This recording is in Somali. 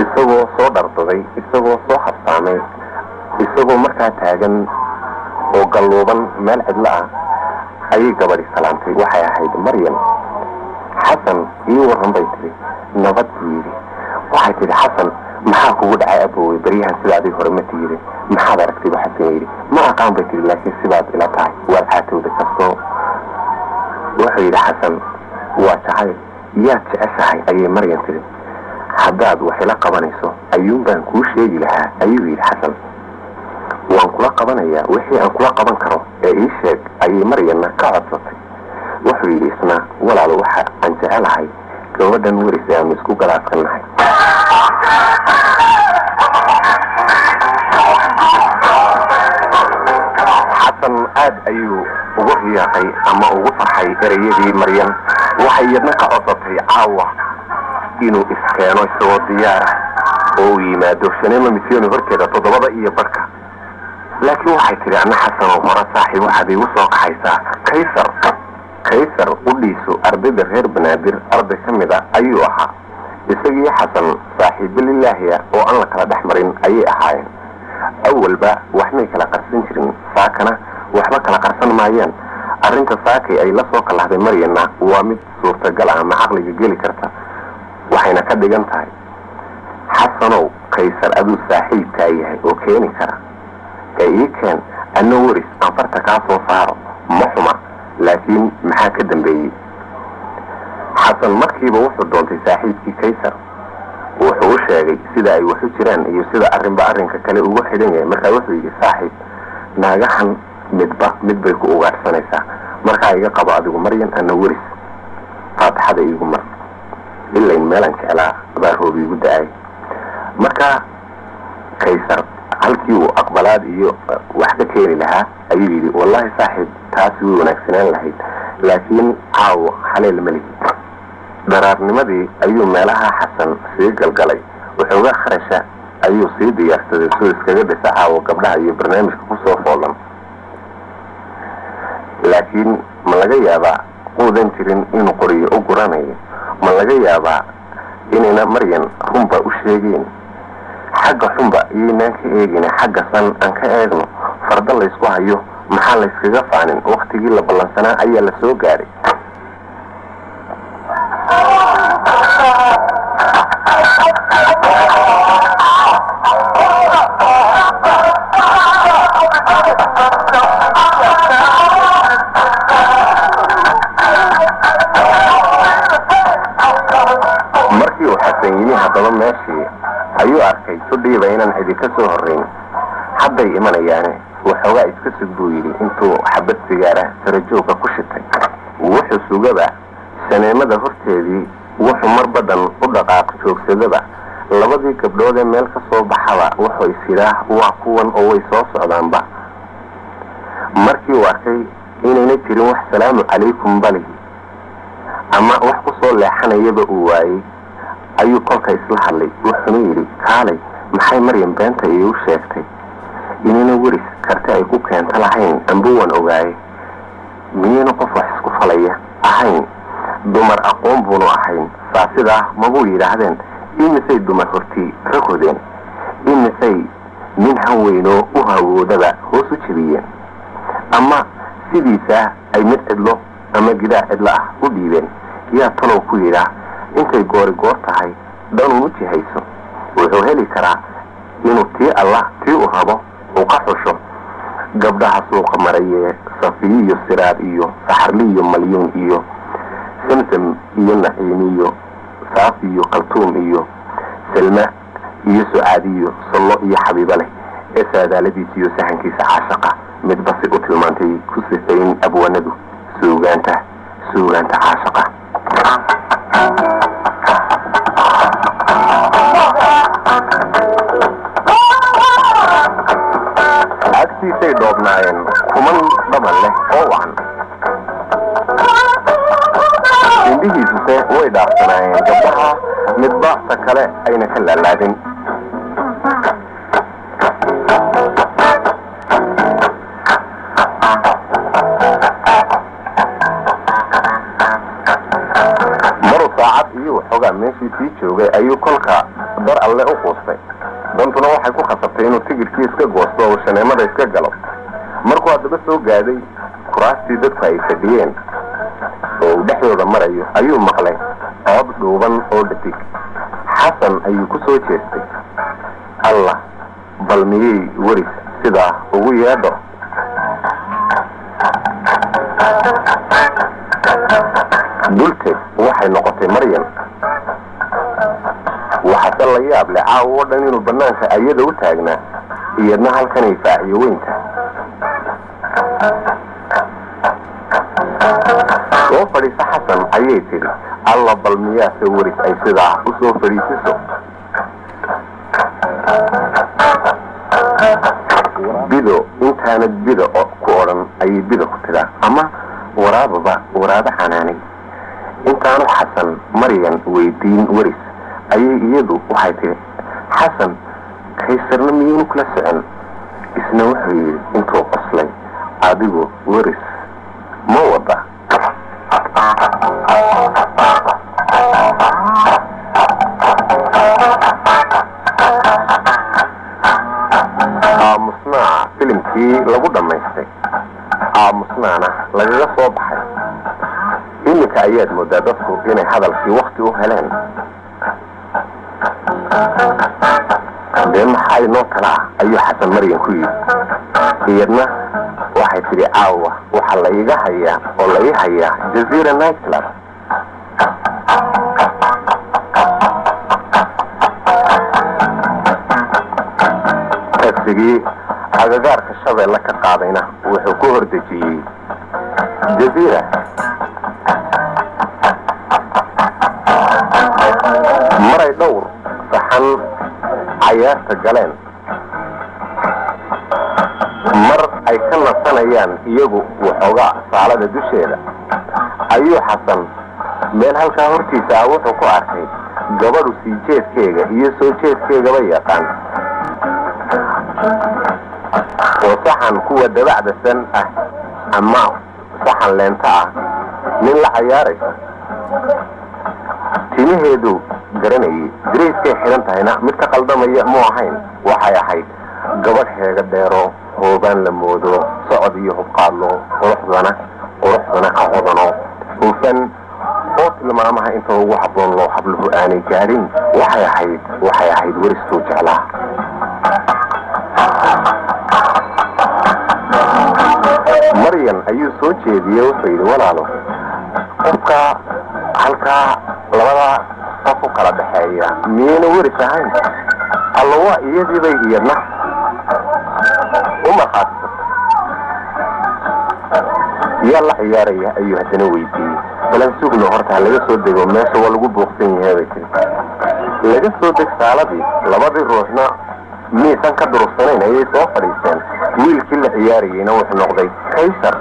Isagoo soo dhardaday, isagoo soo habsaamay, isagoo markaa taagan oo galluuban meel cidlo ah, ayay gabadhi salaamtay. Waxay ahayd Maryam. "Xasan, ii warran," bay tidhi. "Nabad," buu yidhi. Waxay tidhi, "Xasan, maxaa kugu dhacay aboowey? Baryahan sida adig hore ma tiyidi. Maxaad aragtay?" Bu Xasan yidhi. "Ma aqaan," bay tidhi, "laakiin sidaad ila tahay waad caatowda kastoo." Wuxuu yidhi Xasan, "Waa jacayl." "Yaad jeceshahay?" ayay Maryam tidhi. "Haddaad wax ila qabanayso ayuun baan kuu sheegi lahaa," ayuu yidhi Xasan. "Waan kula qabanayaa wixii aan kula qaban karo ee ii sheeg," ayay Maryamna ka codsatay. Wuxuu yidhi isna, "Walaalo, waxa aan jecelahay gabadhan Weris ee aanu isku galaaskan nahay." Xasan aad ayuu ugu riyaaqay ama ugu farxay ereyadii Maryam. Waxay iyadna ka codsatay caawa inuu iskeeno isagoo diyaara oo uu yimaado Shanema Misioni horteeda 7:30. Laakiin waxay tidhi, "Anna Xasanoo hore saaxiib waxaad iigu soo kaxaysaa Kaysar." Kaysar qudhiisu ardayda reer Banaadir arday ka mid a ayuu ahaa. Isagii Xasan saaxiibo lilaahiya oo aan la kala dhex marin ayay ahaayeen. Awalba waxmay kala qarsan jirin, saakana waxba kala qarsan maayaan. Arrinta saakay ay la soo kalahday Maryamna waa mid suurtagal ah ama caqliga geli karta, waxayna ka dhigan tahay, "Xasanow, Kaysar aduu saaxiibkaa yahay oo keeni kara ee ii keen, anna Weris aan farta kaa soo saaro." Ma xuma, laakiin maxaa ka dambeeyey? Xasan markiiba wuxuu doontay saaxiibkii Kaysar. Wuxuu u sheegay sida ay waxu jiraan iyo sida arrinba arrinka kale ugu xidhan yahay. Markaa wuxuu yidhi, "Saaxiib, naagahan midba mid bay ku ugaadhsanaysaa. Markaa iga qabo adigu Maryan, anna Weris faatixada iigu mar. Ilayn meelaan jeclaa baa roob iigu da-ay." Markaa Kaysar halkii uu aqbalaad iyo wax ka keeni lahaa ayuu yidhi, "Wallahi saaxiib, taasi way wanaagsanaan lahayd, laakiin caawo haleel melihi." Daraarnimadii ayuu meelaha Xasan sii galgalay. Waxoogaa kharasha ayuu sii diyaarsaday suu iskaga dhisa caawo gabdhaha iyo barnaamijka kusoo foolan. Laakiin ma laga yaabaa quudan jirin inuu qoriyo u guranayo? Ma laga yaabaa inayna Maryan runba u sheegeen? Xagga xunba iyaynaan ka eegina, xagga san aan ka eegno. Farda laysku hayo maxaa layskaga faanin? Waktigii la ballansanaa ayaa la soo gaadhay. Markii uu Xasan yimi haddaba meeshii, ayuu arkay judhiiba inaan cidi ka soo horrayn. "Hadday imanayaane waxoogaa iska sug," buu yidhi intuu xabad sigaara sarajoogga ku shitay. Wuxuu sugaba shaneemada horteedii, wuxuu mar badhan u dhaqaaq joogsadaba, labadii gabdhood ee meel ka soo baxaba wuxuu is yidhaah, "Waa kuwan oo way soo socdaanba." Markii uu arkay inayna jirin wax "salaamu calaykum" balihi ama wax ku soo leexanayaba uu waayey, ayuu kolka isla hadlay. Wuxuuna yidhi, "Kaalay, maxay Maryam beenta iigu sheegtay? Inayna Weris karti ay ku keento lahayn amba waan ogaaye. Miyayna qof wax isku falaya ahayn? Dumar aqoon buunu ahayn. Saa sidaa mabuu yidhaahdeen. Imisay dumar hortii rag hodeen? Imisay nin hanweynoo u hawoodaba hoos u jebiyeen, ama sidiisaa ay mid cidlo ama gidaar cidlo ah u dhiibeen? Yaa talow ku yidhaah intay goori goor tahay dhanuun u jihayso? Wuxuu heli karaa inuu tii Allah tii u rabo uu ka xusho gabdhaha suuqa marayee Safiyo iyo Siraad iyo Saxarli iyo Malyuun iyo Samsam iyo Naciim iyo Saafi iyo Kaltuum iyo Salma iyo Sucaad iyo Sallo iyo Xabiibo leh ee saadaaladiisa iyo sahankiisa caashaqa midba si u tilmaantay ku sifayn abwanadu suugaanta caashaqa." Agtiisay dhoobnaayeen kuman dhaban leh oo wacan, indhihiisuse way dhaafsanaayeen gabdhaha, midba ta kale ayna ka laalaadin. Meeshii sii joogay ayuu kolka dar Alle u quustay. Dantuna waxay ku khasabtay inuu tigidhkii iska goosto oo shaneemada iska galo. Markuu haddaba soo gaaday kuraastii dadku ay fadhiyeen oo uu dhexdooda marayo, ayuu maqlay cod dhuuban oo dhadig. Xasan ayuu ku soo jeestay. Allah, bal miyay Weris sidaa ugu yeedho? Dulteed waxay noqotay Maryan. Waxaase la yaab leh caawa oo dhan inuu bannaanka ayada u taagnaa, iyadna halkanay faaciyo weynta. "Soo fadhiisa, Xasan," ayay tidhi. Alla, bal miyaase Weris ay sidaa u soo fadhiisiso? Bido intaanad bido ku odhan ayay bido ku tidhaa, ama waraababa waraabo xanaanay. Intaanu Xasan Maryan weydiin Weris, ayay iyadu waxay tidhi, "Xasan, Kaysarna miyuunu kula socon?" Isna wuxuu yidhi intuu qoslay, "Adigu Weris ma wada?" Aamusnaa filimkii lagu dhammaystay, aamusnaana lagaga soo baxay. Iminka ayaad moodaa dadku inay hadalkii wakti u heleen. "Dee maxaa inoo tala ah?" ayuu Xasan Maryan ku yidhi. Iyadna waxay tidhi, "Caawa waxaa la iiga hayaa oo la ii hayaa Jaziira Night Club." Tagsigii agagaarka Shabeelle ka qaadayna wuxuu ku hordejiyey Jaziira. Maray dhowr saxan cayaarta galeen, mar ay ka nasanayaan iyagu waxoogaa saalada dusheeda, ayuu Xasan meel halkaa hortiisa ah wuxuu ku arkay gabadhu sii jeedkeega iyo soo jeedkeegaba yaqaan, oo saxan kuwa dabacdasan ah ama saxan leenta ah nin la cayaaraysa. Timaheedu garanayay, darayskay xidhan tahayna mid ka qaldamaya mu ahayn. Waxay ahayd gabadh heega dheero, hoobaan la moodo, socod iyo hubqaadlo, quruxdana ka hodano, hufan oo tilmaamaha inta ugu habboon loo habluhu aanay gaadhin. Waxay ahayd Weristuu jeclaa. Maryan ayuu soo jeediyey. Wuxuu yidhi, "Walaalo, qofka halkaa labada qof u kala dhexeeya miyayna Weris ahayn?" Alla, waa iyadii, bay iyadna u markhaatisato. "Yaa la ciyaaraya?" ayuu haddana weydiiyey. "Balan sugno horta, ha laga soo dego meesha, waa lagu buuqsan yahay," bay tiri. Laga soo deg saaladii, labadii ruuxna miisan ka durugsanayn ayay soo fadhiisteen. Wiilkii la ciyaarayeyna wuxuu noqday Kaysar.